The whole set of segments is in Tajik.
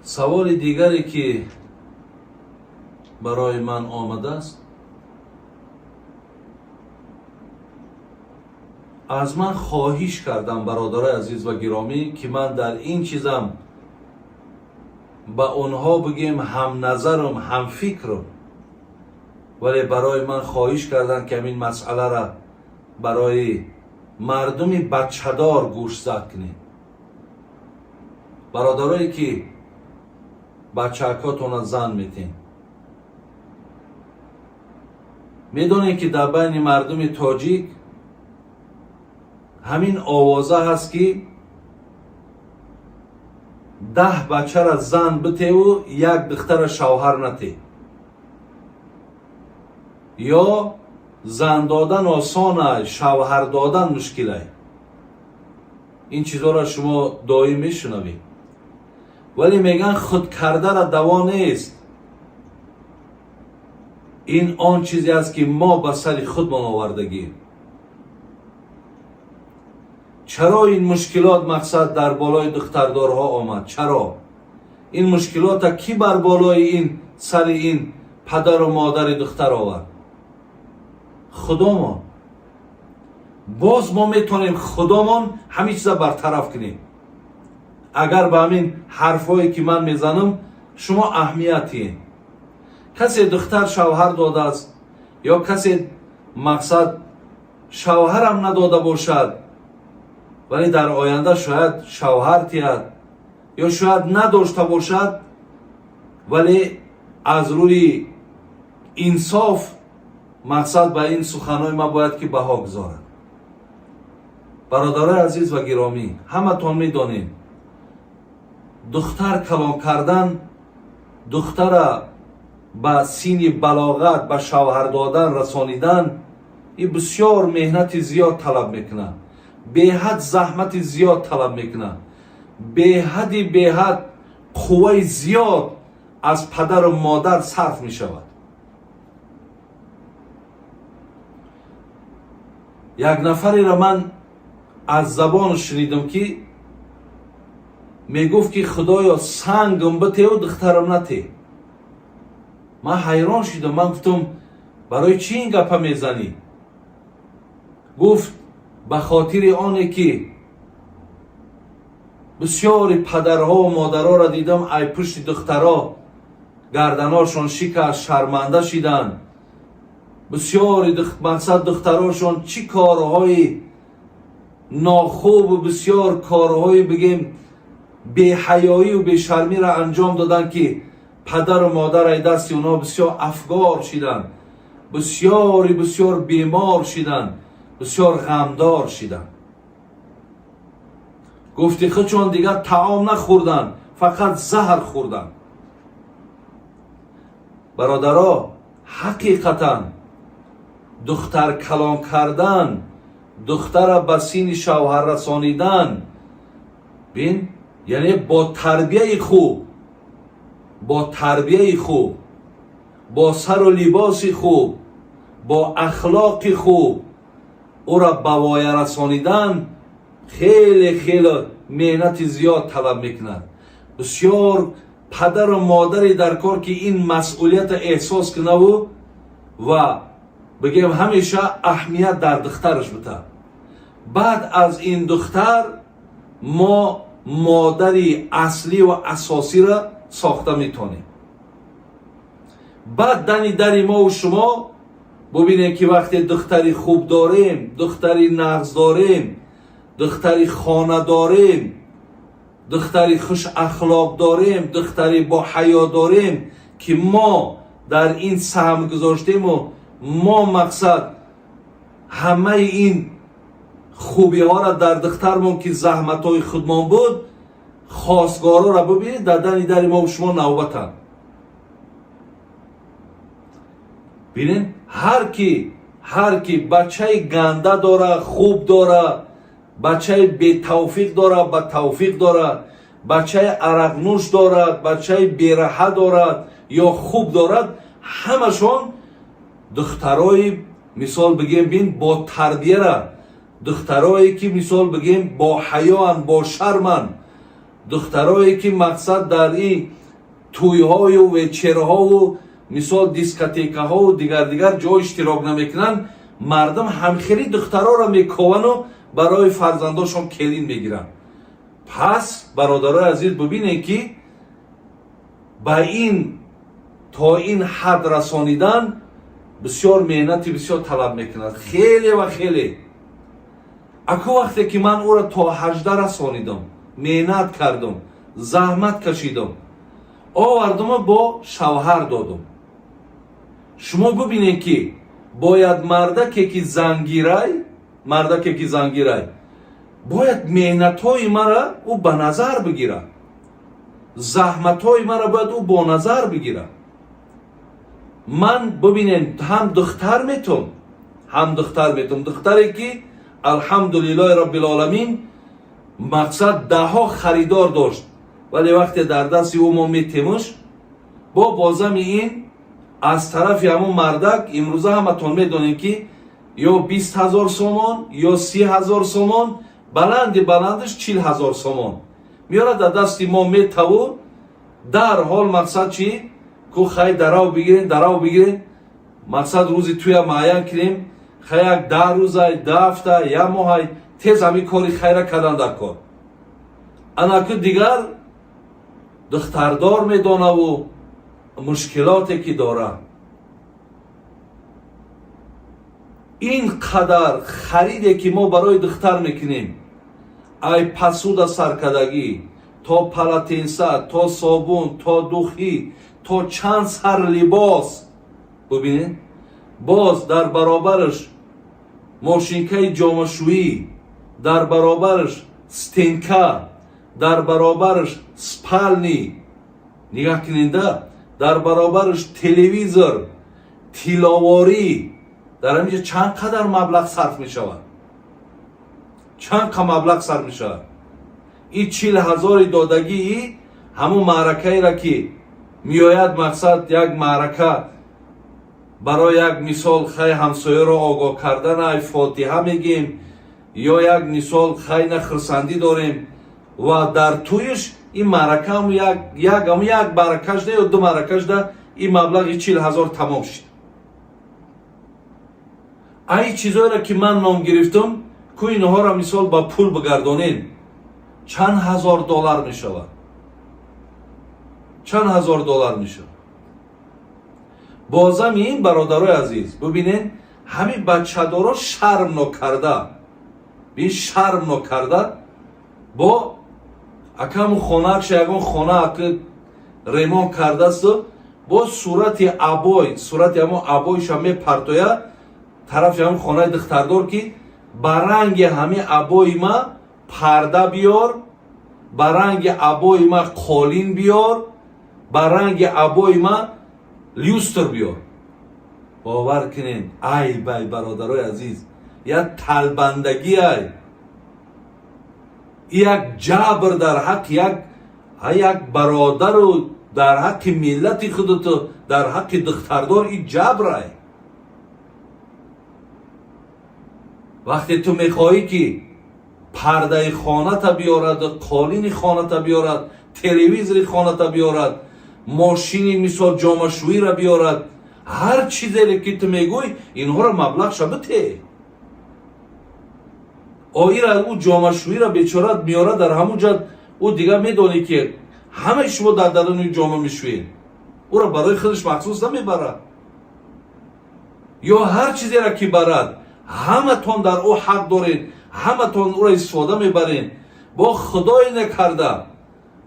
Саволи дигаре, ки барои ман омадааст, аз ман хоҳиш кардам, бародарои азиз ва гиромӣ, ки ман дар ин чизам ба онҳо бигем ҳамназарам, ҳамфикрам, вале барои ман хоҳиш карданд, ки ҳамин масъалара барои мардуми бачадор гӯшзад кунем. Бародарое, ки бачаакотона зан метем, медонем, ки дар байни мардуми тоҷик ҳамин овоза ҳаст, ки 10 бачара зан битеву як духтара шавҳар нате, ё зан додан осонай, шавҳар додан мушкилай. Ин чизҳоро шумо доим мешунавед, вале мегӯянд, худкардара даво нест. Ин он чизе аст, ки мо ба сари худмон овардагием. Чаро ин мушкилот, мақсад, дар болои духтардорҳо омад? Чаро ин мушкилота кӣ бар болои ин сари ин падару модари духтар овард? Худомон. Боз мо метавонем худомон ҳамин чиза бартараф кунем. Агар ба ҳамин ҳарфҳое, ки ман мезанам, шумо аҳамият диҳед, касе духтар шавҳар додааст ё касе, мақсад, шавҳарам надода бошад, вале дар оянда шояд шавҳар тиҳад, ё шояд надошта бошад, вале аз рӯи инсоф, мақсад, ба ин суханҳои ман бояд ки баҳо гузорад. Бародарои азиз ва гиромӣ, ҳаматон медонем, духтар калон кардан, духтара ба синни балоғат, ба шавҳар додан расонидан, ин бисёр меҳнати зиёд талаб мекунад, беҳад заҳмати зиёд талаб мекунад, беҳади беҳад қувваи зиёд аз падару модар сарф мешавад. Як нафареро ман аз забон шунидам, ки мегуфт, ки худоё, сангам битеву духтарам нате. Ман ҳайрон шудам. Ман гуфтам: «Барои чӣ ин гапа мезанӣ?» Гуфт: «Ба хотири оне ки бисёри падарҳову модарҳоро дидам, ай пушти духтаро гарданошон шикаст, шарманда шиданд. Бисёри, мақсад, духтарошон чӣ корҳои нохубу бисёр корҳои, бигем, беҳаёию бешармиро анҷом доданд, ки падару модар ай дасти онҳо бисёр афгор шиданд, бисёри бисёр бемор шиданд, бисёр ғамдор шиданд». Гуфти худшон, дигар таом нахӯрданд, фақат заҳр хӯрданд. Бародаро, ҳақиқатан духтар калон кардан, духтара ба синни шавҳар расонидан, бин, яъне бо тарбияи хуб, бо тарбияи хуб, бо сару либоси хуб, бо ахлоқи хуб ӯра ба воя расонидан хеле хеле меҳнати зиёд талаб мекунад. Бисёр падару модаре дар кор, ки ин масъулията эҳсос кунаву ва, бигем, ҳамеша аҳамият дар духтараш бита. Баъд аз ин духтар мо модари аслӣ ва асосиро сохта метавонем. Баъд дани дари мову шумо бубинем, ки вақте духтари хуб дорем, духтари нағз дорем, духтари хона дорем, духтари хушахлоқ дорем, духтари боҳаё дорем, ки мо дар ин саҳм гузоштему мо, мақсад, ҳамаи ин хубиҳоро дар духтармон, ки заҳматҳои худмон буд, хостгороро бубинед, дар дани дари мову шумо навбатанд. Бинед, ҳар ки бачаи ганда дора, хуб дора, бачаи бетавфиқ дора, ба тавфиқ дора, бачаи арақнӯш дорад, бачаи бераҳа дорад ё хуб дорад, ҳамашон духтарои, мисол бигем, бин, бо тарбияра, духтарое ки, мисол бигем, бо ҳаёанд, бо шарманд. Духтарое ки мақсад дар и тӯйҳою вечерҳову, мисол, дискотекаҳову дигар дигар ҷо иштирок намекунанд, мардум ҳамхели духтароро мековану барои фарзандошон келин мегиранд. Пас, бародарои азиз, бубинед, ки ба ин то ин ҳад расонидан бисёр меҳнати бисёр талаб мекунад, хеле ва хеле. Аку вақте ки ман ӯро то 18 расонидам, меҳнат кардам, заҳмат кашидам, овардуму бо шавҳар додум. Шумо бубинед, ки бояд мардаке ки зангирай, мардаке ки зангирай, бояд меҳнатҳои мара ӯ ба назар бигирад, заҳматҳои мара бояд ӯ бо назар бигирад. Ман, бубинед, ҳам духтар метум, ҳам духтар метум, духтаре ки, алҳамдулиллоҳи роббилоламин, мақсад даҳҳо харидор дошт, вале вақте дар дасти ӯ мо метемуш, бо бозами ин аз тарафи ҳамун мардак, имрӯза ҳаматон медонем, ки ё 20 000 сомон, ё 30 000 сомон, баланди баландаш 40 000 сомон меёрад, дар дасти мо метаву дарҳол мақсад чӣ ку, хай, дарав бигирем, дарав бигирем, мақсад рӯзи туя муайян кунем, хай, як 10 рӯзай, 10 ҳафта, як моҳай, тез ҳамин кори хайра кардан дар кор. Анаку дигар духтардор медонаву мушкилоте ки дорад. Ин қадар хариде ки мо барои духтар мекунем, ай посуда саркардагӣ то полотенца, то собун, то духи, то чанд сар либос, бубинед, боз дар баробараш мошинкаи ҷомашӯӣ, дар баробараш стенка, дар баробараш спальный, нигаҳ куненда, дар баробараш телевизор, тилловорӣ, дар ҳаминҷа чанд қадар маблағ сарф мешавад, чанд қа маблағ сарф мешавад. И 40 000-и додагии ҳамун маъракаеро ки меояд, мақсад як маърака барои як мисол, хай, ҳамсояро огоҳ кардан, ай фотиҳа мегем, ё як мисол, хай, на хурсандӣ дорем, ва дар тӯйш ин маърака як як маъракашда ё ду маъракашда ин маблағи 40 000 тамом шуд. Ай чизоеро ки ман ном гирифтам ку, инҳоро мисол ба пул бигардонем, чанд ҳазор доллар мешавад, чанд ҳазор доллар мешавад. Бозами ин, бародарои азиз, бубинед, ҳамин бачадоро шарм нокарда, бин, шарм нокарда бо акаму хонаакша, ягон хона аки ремонт кардасту, бо сурати обой, сурати ҳамон обойша мепартоя тарафи ҳамон хонаи духтардор, ки ба ранги ҳамин обои ма парда биёр, ба ранги обои ма қолин биёр, ба ранги обои ма люстр биёр. Бовар кунед, айб, ай бародарои азиз, як талбандагӣ, ай як ҷабр дар ҳаққи як бародару дар ҳаққи миллати худату дар ҳаққи духтардор и ҷабрай. Вақте ту мехоҳӣ, ки пардаи хоната биёрад, қолини хоната биёрад, телевизори хоната биёрад, мошини, мисол, ҷомашӯиро биёрад, ҳар чизере ки ту мегӯй, инҳоро маблағша бите. Оира ӯ ҷомашӯиро бечора меёрад, дар ҳамун ҷа ӯ дигар медонӣ, ки ҳамаи шумо дар даруни ҷома мешӯед, ӯро барои худаш махсус намебарад. Ё ҳар чизеро ки барад, ҳаматон дар ӯ ҳақ доред, ҳаматон ӯро истифода мебаред. Бо худое накарда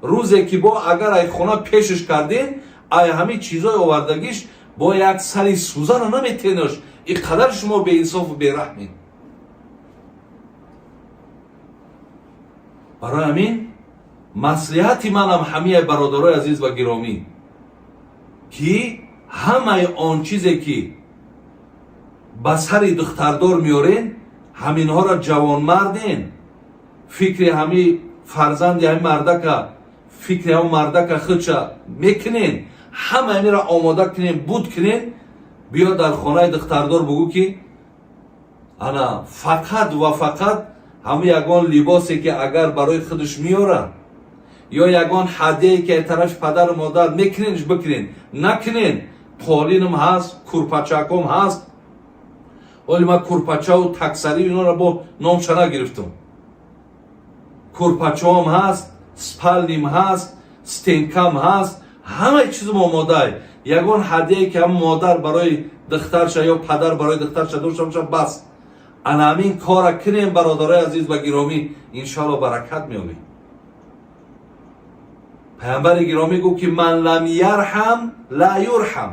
рӯзе ки бо агар ай хона пешаш кардем, ай ҳамин чизои овардагиш бо як сари сӯзана наметенаш. И қадар шумо беинсофу бераҳмед. Барои ҳамин маслиҳати манам ҳамияи, бародарои азиз ва гиромӣ, ки ҳамаи он чизе ки ба сари духтардор меорен, ҳаминҳоро ҷавонмарден, фикри ҳами фарзанди ҳами мардака, фикри ҳамн мардака худша мекунен, ҳама ҳаминро омода кунен, буд кунен, биё дар хонаи духтардор бугӯ, ки ана фақат ва фақат ҳама ягон либосе ки агар барои худаш меёрад, Ё ягон ҳадияе, ки тарафи падару модар мекуненш, бикунен, накунен, қолинам ҳаст, курпачаком ҳаст. Оли ман курпачаву таксари инора бо номша нагирифтам. Курпачаом ҳаст, спальный м ҳаст, стенка м ҳаст, ҳамаи чизм омодаай. Ягон ҳадияе, ки ҳам модар барои духтарша ё падар барои духтарша дошта боша, бас. Ана ҳамин кора кунем, бародарои азиз ва гиромӣ, иншоалло, баракат меёбем. Паямбари гиромӣ гуфт, ки من لم يرحم لا يرحم.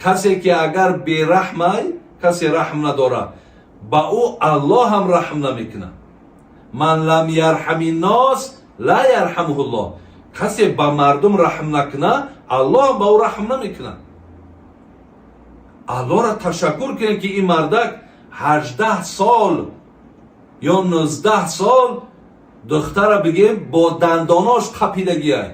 Касе ки агар бераҳмай, касе раҳм надорад, ба ӯ Аллоҳ ҳам раҳм намекунад. من لم يرحم الناس لا يرحمه الله. Касе ба мардум раҳм накунад, Аллоҳ ба ӯ раҳм намекунад. Аллоҳро ташаккур кунем, ки ин мардак 18 сол ё 19 сол духтара, бигем, бо дандонош қапидагиай,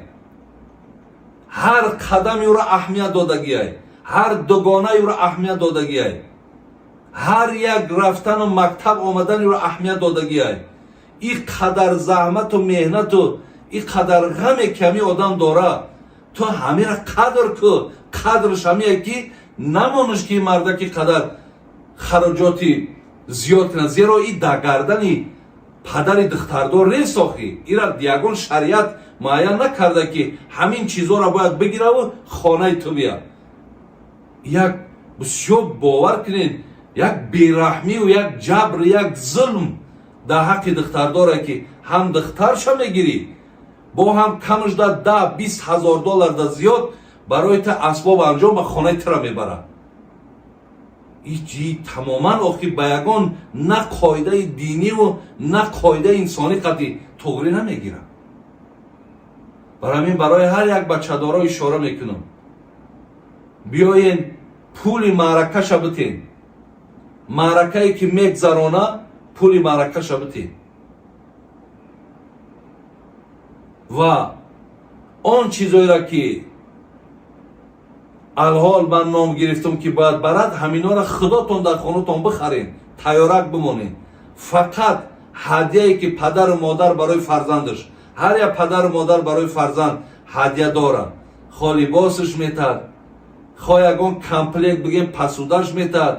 ҳар қадами ӯро аҳамият додагиай, ҳар дугонаи ӯро аҳамият додагиай, ҳар як рафтану мактаб омадани ӯро аҳамият додагиай. Ин қадар заҳмату меҳнату ин қадар ғаме, ки ҳамин одам дора, ту ҳамира қадр ку. Қадрш ҳамие, ки намониш, ки ин мардаки қадар хароҷоти зиёд кунад, зеро и дар гардани падари духтардор нест. Охи, ира ягон шариат муайян накарда, ки ҳамин чизҳоро бояд бигираву хонаи ту бия. Як бисёр, бовар кунед, як бераҳмию як ҷабр, як зулм дар ҳаққи духтардоре, ки ҳам духтарша мегирӣ, бо ҳам камш да 10-20 ҳазор доллар да зиёд барои та асбоб анҷом ба хонаи тура мебарад. Ичи тамоман, охи, ба ягон на қоидаи диниву на қоидаи инсонӣ қатъи туғрӣ намегирад. Барои ҳамин барои ҳар як бачадоро ишора мекунам: биёен, пули маъракаша битен. Маъракае ки мегзарона, пули маъракаша битен ва он чизоеро, ки алҳол ман ном гирифтам, ки бояд барад, ҳаминҳоро худотон дар хонатон бихарен, тайёрак бимонед. Фақат ҳадияе, ки падару модар барои фарзандаш, ҳар як падару модар барои фарзанд ҳадия дорад, хо либосаш метад, хо ягон комплект, бигем, посуда ш метад,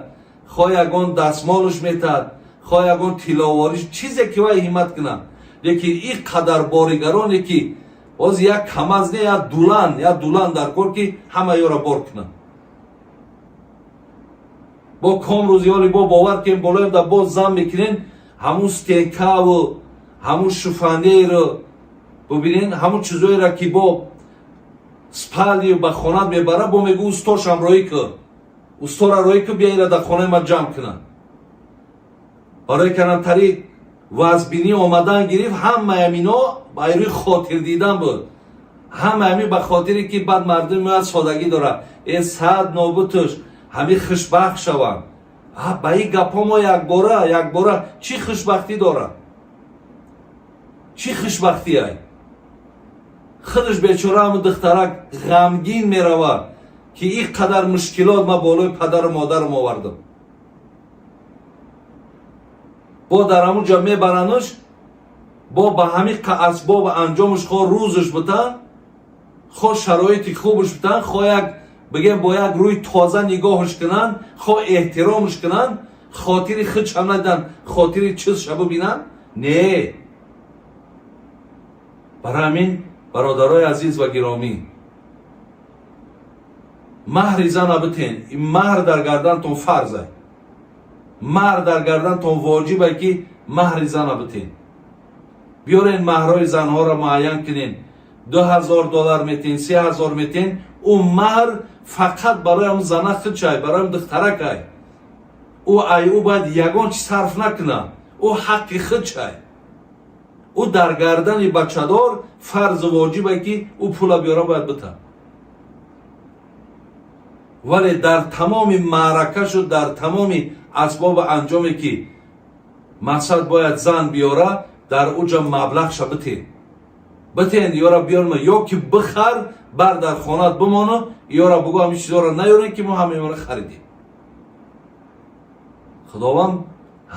хо ягон дастмолаш метад, хо ягон тилловориш, чизе ки вай ҳиммат кунад. Лекин ин қадар боригароне, ки боз як камаз не, як дулан, як дулан дар кор, ки ҳама ёро бор кунад. Бо ком рӯзи оли бо бовар кунем, болоем да боз зам мекунен, ҳамун стенка ву ҳамун шифоньер у, бубинен, ҳамун чизоеро, ки бо спальный ю ба хонат мебара, бо мегӯ: «Устошам роҳӣ кӯ, устора роҳӣ кӯ, бия, ира дар хонаи ман ҷамъ кунад». Барои канамтари вазбинӣ омадан гирифт. Ҳамаи ҳамино байрӯи хотир дидан буд. Ҳама ҳамин ба хотире, ки баъд мардуми мо содагӣ дорад, э сад нобутуш, ҳамин хушбахт шаванд. Ба ин гапҳо мо якбора якбора чӣ хушбахтӣ дорад? Чӣ хушбахтиай? Худаш бечора, ҳамн духтарак ғамгин меравад, ки ин қадар мушкилот ман болои падару модарам овардам. Бо дар ҳамун ҷо мебарануш, бо ба ҳамин асбобу анҷомаш, хо рӯзаш бутан, хо шароити хубаш бутан, хо як, бигем, бо як рӯи тоза нигоҳаш кунанд, хо эҳтиромаш кунанд, хотири худшам надидан, хотири чизша бубинанд, не. Барои ҳамин, бародарои азиз ва гиромӣ, маҳри зана битен. Маҳр дар гардантон фарза, маҳр дар гардантон воҷибе, ки маҳри зана битен. Биёрен, маҳрҳои занҳоро муайян кунен: 2000 доллар метен, 3000 метен. Ӯ маҳр фақат барои ҳамн зана худшай, барои ҳам духтаракай. Ӯ ай ӯ бояд ягон чи сарф накунад, ӯ ҳаққи худшай. Ӯ дар гардани бачадор фарзу воҷибе, ки ӯ пула биёра, бояд бита. Вале дар тамоми маъракашу дар тамоми асбобу анҷоме, ки мақсад бояд зан биёра, дар уҷа маблағша битен. Битен, ёра биёрма ё ки бихар, бар дар хонат бимона, ёра бугӯ: «Ҳамин чизҳоро наёрем, ки мо ҳамаёра харидем». Худованд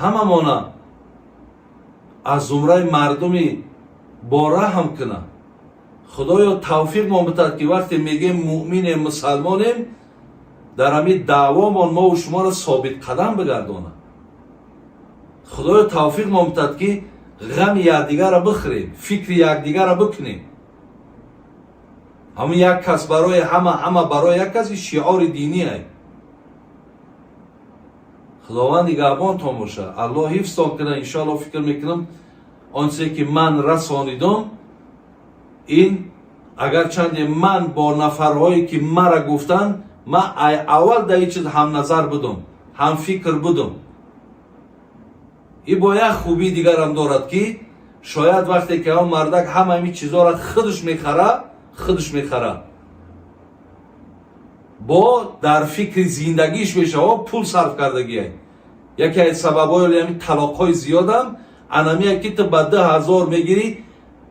ҳамамона аз зумраи мардуми бораҳм кунад. Худоё, тавфиқ мо битад, ки вақте мегем муъминем, мусалмонем, дар ҳамин даъвомон мову шуморо собитқадам бигардонад. Худоё, тавфиқ мо битад, ки ғами якдигарро бихӯрем, фикри якдигарро бикунем. Ҳамин як кас барои ҳама, ҳама барои як кас, шиори динӣ. Худованд нигаҳбонтон боша, Аллоҳ ҳифзтон кунад. Иншоалло, фикр мекунам, он чизе ки ман расонидам, ин агарчанде ман бо нафарҳое ки мара гуфтанд, ман аввал дар ин чиз ҳамназар будум, ҳамфикр будум. И бо як хубии дигарам дорад, ки шояд вақте ки он мардак ҳама ҳамин чизҳоро худаш мехара, худаш мехара, бо дар фикри зиндагиш мешава, пул сарф кардагиай. Яке аз сабабҳои ҳамин талоқҳои зиёдам анамия, ки ту ба 2000 мегирӣ,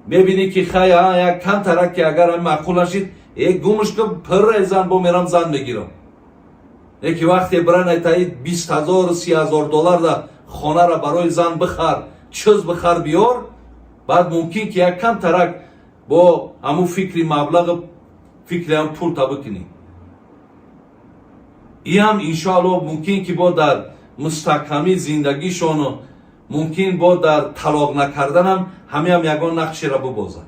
мебинӣ, ки хай, як камтарак, ки агар ҳами маъқул нашид, э, гумш ки, пирре зан бо мерам, зан мегирам. Яки вақте биран, 20 000, 30 000 доллар да хонара барои зан бихар, чиз бихар, биёр, баъд мумкин ки як камтарак бо ҳамун фикри маблағи, фикри ҳам пул та бикунӣ. Иам, иншоалло, мумкин ки бо дар мустаҳкамии зиндагишону мумкин бо дар талоқ накарданам ҳамеам ягон нақшеро бибозад.